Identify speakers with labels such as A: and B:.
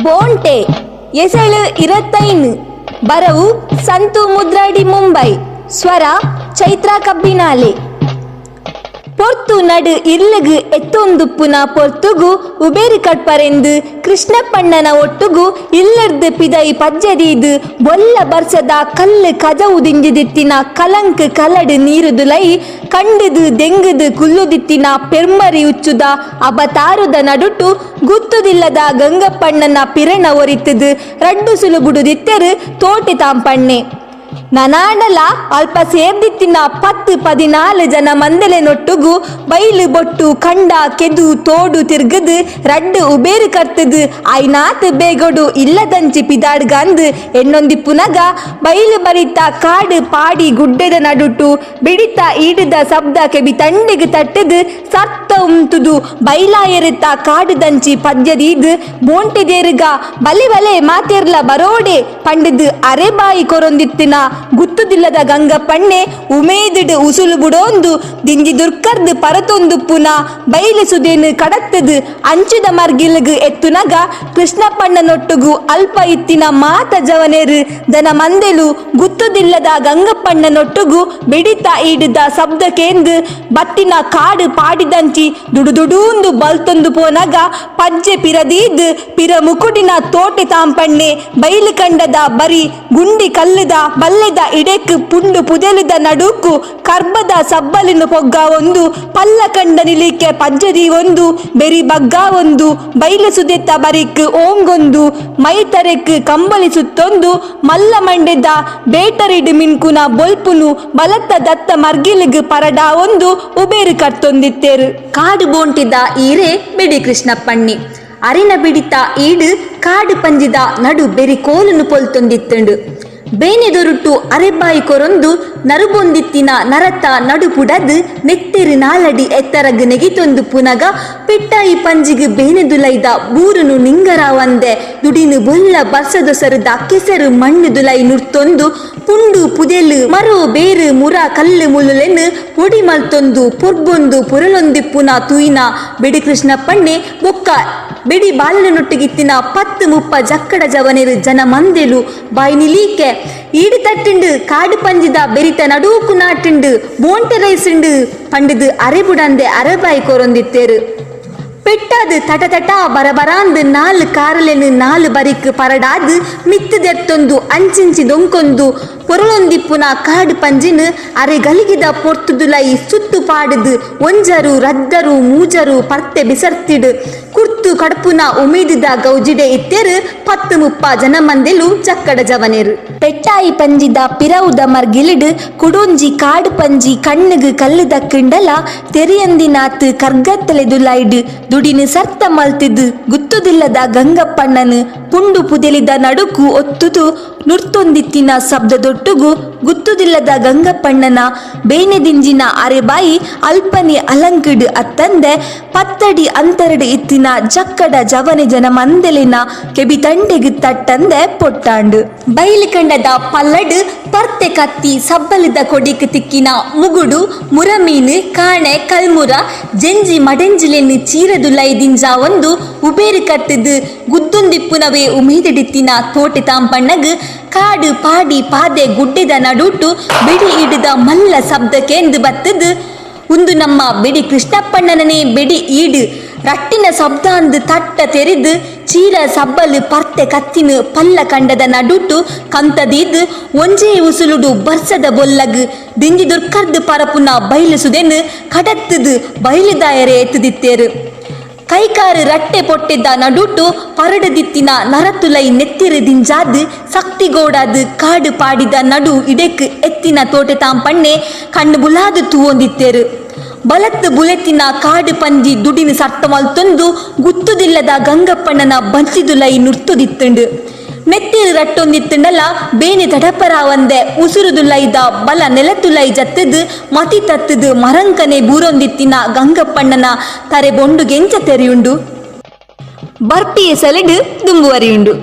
A: ಬೋಂಟೆ ಎಸಳು ಇರತ್ತೈನ್. ಬರವು ಸಂತು ಮುದ್ರಾಡಿ ಮುಂಬೈ. ಸ್ವರ ಚೈತ್ರ ಕಬ್ಬಿನಾಲೆ. ಪೊರ್ತು ನಡು ಇಲ್ಲಗು ಎತ್ತೊಂದುಪ್ಪುನ ಪೊರ್ತುಗು ಉಬೇರು ಕಟ್ಪರೆಂದು ಕೃಷ್ಣಪ್ಪಣ್ಣನ ಒಟ್ಟುಗು ಇಲ್ಲರ್ದು ಪಿದೈ ಪಜ್ಜದೀದು ಬೊಲ್ಲ ಬರ್ಸದ ಕಲ್ಲು ಕಜವು ದಿಂಜಿದಿತ್ತಿನ ಕಲಂಕ್ ಕಲಡು ನೀರುದುಲೈ ಕಂಡುದು ದೆಂಗುದು ಕುಲ್ಲುದಿತ್ತಿನ ಪೆರ್ಮರಿ ಉಚ್ಚುದ ಅಬತಾರುದ ನಡುಟು ಗುತ್ತುದಿಲ್ಲದ ಗಂಗಪ್ಪಣ್ಣನ ಪಿರಣ ಒರಿತುದು ರಡ್ಡು ಸುಲುಬುಡುದಿತ್ತೆರು ತೋಟೆ ತಾಂಪಣ್ಣೆ. ನನಾಂಡಲ ಅಲ್ಪ ಸೇರ್ದಿತ್ತಿನ 10 14 ಜನ ಮಂದೆಲೆ ನೊಟ್ಟುಗು ಬೈಲು ಬೊಟ್ಟು ಕಂಡ ಕೆದು ತೋಡು ತಿರ್ಗದು ರಡ್ಡು ಉಬೇರು ಕರ್ತದು ಐನಾತ್ ಬೇಗೊಡು ಇಲ್ಲದಂಚಿ ಪಿದಾಡ್ಗಂದು ಎನ್ನೊಂದಿಪ್ಪುನಗ ಬೈಲು ಬರಿತ ಕಾಡು ಪಾಡಿ ಗುಡ್ಡೆದ ನಡುಟು ಬಿಡಿತ ಈಡುದ ಶಬ್ದ ಕೆಬಿ ತಂಡಿಗೆ ತಟ್ಟದು ಸತ್ತ ಉಂತುದು ಬೈಲಾಯರುತ್ತ ಕಾಡುದಂಚಿ ಪದ್ಯದೀದು ಬೋಂಟೆದೇರುಗ ಬಲೆ ಬಲೆ ಮಾತೇರ್ಲ ಬರೋಡೆ ಪಂಡದು ಅರೆಬಾಯಿ ಕೊರೊಂದಿತ್ತಿನ ಗುತ್ತುದಿಲ್ಲದ ಗಂಗಪ್ಪಣ್ಣೆ ಉಮೇದಿಡು ಉಸುಲು ಬುಡೋಂದು ದಿಂಜಿ ದುರ್ಕರ್ದು ಪರತೊಂದು ಪುನ ಬೈಲು ಸುದೇನು ಕಡತ್ತದು ಅಂಚುದ ಮರ್ಗಿಲ್ಗು ಎತ್ತುನಗ ಕೃಷ್ಣಪ್ಪಣ್ಣನೊಟ್ಟುಗು ಅಲ್ಪ ಇತ್ತಿನ ಮಾತ ಜವನೇರು ದನ ಮಂದೆಲು ಗುತ್ತುದಿಲ್ಲದ ಗಂಗಪ್ಪಣ್ಣನೊಟ್ಟುಗು ಬಿಡಿತ ಈಡುದ ಶಬ್ದಕೇಂದು ಬತ್ತಿನ ಕಾಡು ಪಾಡಿದಂಚಿ ದುಡುದುಡೂಂದು ಬಲ್ತೊಂದು ಪೋನಗ ಪಜ್ಜೆ ಪಿರದೀದ್ ಪಿರ ಮುಕುಡಿನ ತೋಟೆ ತಾಂಪಣ್ಣೆ ಬೈಲು ಕಂಡದ ಬರಿ ಗುಂಡಿ ಕಲ್ಲುದ ಬಲ್ಲೆದ ಇಡೆಕ್ ಪುಂಡು ಪುದೆಲುದ ನಡುಕು ಕರ್ಬದ ಸಬ್ಬಲಿನ ಪೊಗ್ಗ ಒಂದು ಪಲ್ಲ ಕಂಡ ನಿಲಿಕೆ ಪಜ್ಜದಿ ಒಂದು ಬೆರಿ ಬಗ್ಗ ಒಂದು ಬೈಲು ಸುದೆತ್ತ ಬರಿಕ್ ಓಂಗೊಂದು ಮೈ ತರೆಕ್ ಕಂಬಳಿ ಸುತ್ತೊಂದು ಮಲ್ಲ ಮಂಡೆದ ಬೇಟರಿಡು ಮಿನ್ಕುನ ಬೊಲ್ಪುನು ಬಲತ್ತ ದತ್ತ ಮರ್ಗಿಲಿಗ್ ಪರಡ ಒಂದು ಉಬೇರು ಕರ್ತೊಂದಿತ್ತೇರು. ಕಾಡು ಬೋಂಟಿದ ಈರೆ ಬಿಡಿ ಕೃಷ್ಣಪ್ಪಣ್ಣಿ ಅರಿನ ಬಿಡಿತ ಈಡು ಕಾಡು ಪಂಜಿದ ನಡು ಬೆರಿ ಕೋಲುನು ಪೊಲ್ತೊಂದಿತ್ತುಂಡು. ಬೇನೆದೊರುಟು ಅರೆಬಾಯಿ ಕೊರೊಂದು ನರುಬೊಂದಿತ್ತಿನ ನರತ ನಡು ಪುಡದು ನೆತ್ತೆರು ನಾಲಡಿ ಎತ್ತರಗ್ ನೆಗಿತೊಂದು ಪುನಗ ಪೆಟ್ಟಾಯಿ ಪಂಜಿಗ್ ಬೇನೆದುಲೈದ ಬೂರುನು ನಿಂಗರಾವಂದೆ ದುಡಿನು ಬೊಲ್ಲ ಬರ್ಸದೊಸರುದ ಕೆಸರು ಮಣ್ಣು ದುಲೈ ನುರ್ತೊಂದು ಪುಂಡು ಪುದೆಲು ಮರೋ ಬೇರು ಮುರ ಕಲ್ಲು ಮುಲ್ಲುಲೆನು ಪೊಡಿ ಮಲ್ತೊಂದು ಪೊರ್ಬೊಂದು ಪೊರಲೊಂದಿಪ್ಪುನ ತೂಯಿನ ಬೆಡಿ ಕೃಷ್ಣಪ್ಪಣ್ಣೆ ಬೊಕ್ಕ ಬೆಡಿ ಬಾಲನೊಟ್ಟಿಗಿತ್ತಿನ 10 30 ಜಕ್ಕಡ ಜವನೆರು ಜನ ಮಂದೆಲು ಬಾಯಿ ನಿಲೀಕೆ ಈಡು ತಟ್ಟಿಂಡು ಕಾಡು ಪಂಜಿದ ಬೆರಿತ ನಡೂಕು ನಾಟಿಂಡು ಬೋಂಟೆ ರೈಸಿಂಡು ಪಂಡಿದು ಅರೆಬುಡಂದೆ ಅರಬಾಯಿ ಕೊರೊಂದಿತ್ತೇರು. ಪೆಟ್ಟಾದು ತಟ ತಟ ಬರಬರಾಂದು 4 ಕಾರಲೆನು 4 ಬರಿಕ್ ಪರಡಾದು ಮಿತ್ತು ದೆತ್ತೊಂದು ಅಂಚಿಂಚಿ ದೊಂಕೊಂದು ಪೊರಳೊಂದಿಪ್ಪುನ ಕಾಡು ಪಂಜಿನ ಅರೆ ಗಲಿಗಿದ ಪೊರ್ತುದುಲೈ ಸುತ್ತು ಪಾಡುದು ಒಂಜರು ರದ್ದರು ಮೂಜರು ಪರ್ತೆ ಬಿಸರ್ತಿಡು ಕುರ್ತು ಕಡಪುನ ಉಮೇದಿದ ಗೌಜಿಡೆ ಇತ್ತೇರು 10 30 ಜನ ಮಂದೆಲು ಚಕ್ಕಡ ಜವನೇರು. ಪೆಟ್ಟಾಯಿ ಪಂಜಿದ ಪಿರವುದ ಮರ್ಗಿಲಿಡು ಕುಡೊಂಜಿ ಕಾಡು ಪಂಜಿ ಕಣ್ಣುಗು ಕಲ್ಲು ದಕ್ಕಿಂಡಲ ತೆರಿಯಂದಿನಾತ್ ಕರ್ಗತ್ತಲೆದುಲೈಡು ದುಡಿನು ಸರ್ತ ಮಲ್ತಿದ್ದು ಗುತ್ತುದಿಲ್ಲದ ಗಂಗಪ್ಪಣ್ಣನು ಪುಂಡು ಪುದೆಲಿದ ನಡುಕು ಒತ್ತುದು ನುರ್ತೊಂದಿತ್ತಿನ ಶಬ್ದದೊಟ್ಟುಗು ಗುತ್ತುದಿಲ್ಲದ ಗಂಗಪ್ಪಣ್ಣನ ಬೇನೆದಿಂಜಿನ ಅರೆಬಾಯಿ ಅಲ್ಪನೆ ಅಲಂಕಿಡು ಅತ್ತಂದೆ ಪತ್ತಡಿ ಅಂತರಡು ಇತ್ತಿನ ಜಕ್ಕಡ ಜವನೆ ಜನ ಮಂದೆಲಿನ ಕೆಬಿ ತಂಡೆಗು ತಟ್ಟಂದೆ ಪೊಟ್ಟಾಂಡು. ಬೈಲು ಕಂಡದ ಪಲ್ಲಡು ಪರ್ತೆ ಕತ್ತಿ ಸಬ್ಬಲಿದ ಕೊಡಿಕ್ ತಿಕ್ಕಿನ ಮುಗುಡು ಮುರಮೀನು ಕಾಣೆ ಕಲ್ಮುರ ಜೆಂಜಿ ಮಡೆಂಜಿಲೆನ್ನು ಚೀರದುಲೈ ದಿಂಜ ಒಂದು ಉಬೇರು ಕಟ್ಟದು ಗುದ್ದುಂದಿಪ್ಪುನವೇ ಉಮೇದಿಡಿತ್ತಿನ ತೋಟೆ ತಾಂಪಣ್ಣಗ್ ಕಾಡು ಪಾಡಿ ಪಾದೆ ಗುಡ್ಡೆದ ನಡುಟು ಬಿಡಿ ಇಡಿದ ಮಲ್ಲ ಶಬ್ದಕ್ಕೆಂದು ಬತ್ತದು ಉಂದು ನಮ್ಮ ಬಿಡಿ ಕೃಷ್ಣಪ್ಪಣ್ಣನೇ ಬಿಡಿ ಈಡು ರಟ್ಟಿನ ಶಬ್ದ ಅಂದು ತಟ್ಟ ತೆರೆದು ಚೀಲ ಸಬ್ಬಲು ಪರ್ತೆ ಕತ್ತಿನ ಪಲ್ಲ ಕಂಡದ ನಡುಟು ಕಂತದೀದು ಒಂಜೇ ಉಸುಲುಡು ಬರ್ಸದ ಬೊಲ್ಲಗ್ ದಿಂಜಿ ದುರ್ಕರ್ದು ಪರಪುನ ಬೈಲು ಸುದೆನು ಕಡತ್ತದು ಬೈಲುದಾಯರೆ ಎತ್ತುದಿತ್ತೇರು. ಕೈಕಾರು ರಟ್ಟೆ ಪೊಟ್ಟೆದ್ದ ನಡುಟು ಪರಡದಿತ್ತಿನ ನರತುಲೈ ನೆತ್ತಿರು ದಿಂಜಾದು ಸಕ್ತಿಗೋಡಾದು ಕಾಡು ಪಾಡಿದ ನಡು ಇಡೆಕ್ ಎತ್ತಿನ ತೋಟೆ ತಾಂಪಣ್ಣೆ ಕಣ್ಣು ಬುಲಾದು ತೂವೊಂದಿತ್ತೇರು. ಬಲತ್ತು ಬುಲೆತ್ತಿನ ಕಾಡು ಪಂಜಿ ದುಡಿನ ಸರ್ತಮಲ್ತೊಂದು ಗುತ್ತುದಿಲ್ಲದ ಗಂಗಪ್ಪಣ್ಣನ ಬಂಚಿದುಲೈ ನುರ್ತುದಿತ್ತುಂಡು. ನೆತ್ತಿರು ರಟ್ಟೊಂದಿತ್ತುಂಡಲ ಬೇನೆ ತಡಪರಾವಂದೆ ಉಸುರುದುಲೈದ ಬಲ ನೆಲತುಲೈ ಜತ್ತದು ಮತಿ ತತ್ತದು ಮರಂಕನೆ ಬೂರೊಂದಿತ್ತಿನ ಗಂಗಪ್ಪಣ್ಣನ ತರೆ ಬೊಂಡು ಗೆಂಚ ತೆರೆಯುಂಡು. ಬರ್ಪಿಯ ಸೆಲೆಡು ದುಂಬುವರಿಯುಂಡು.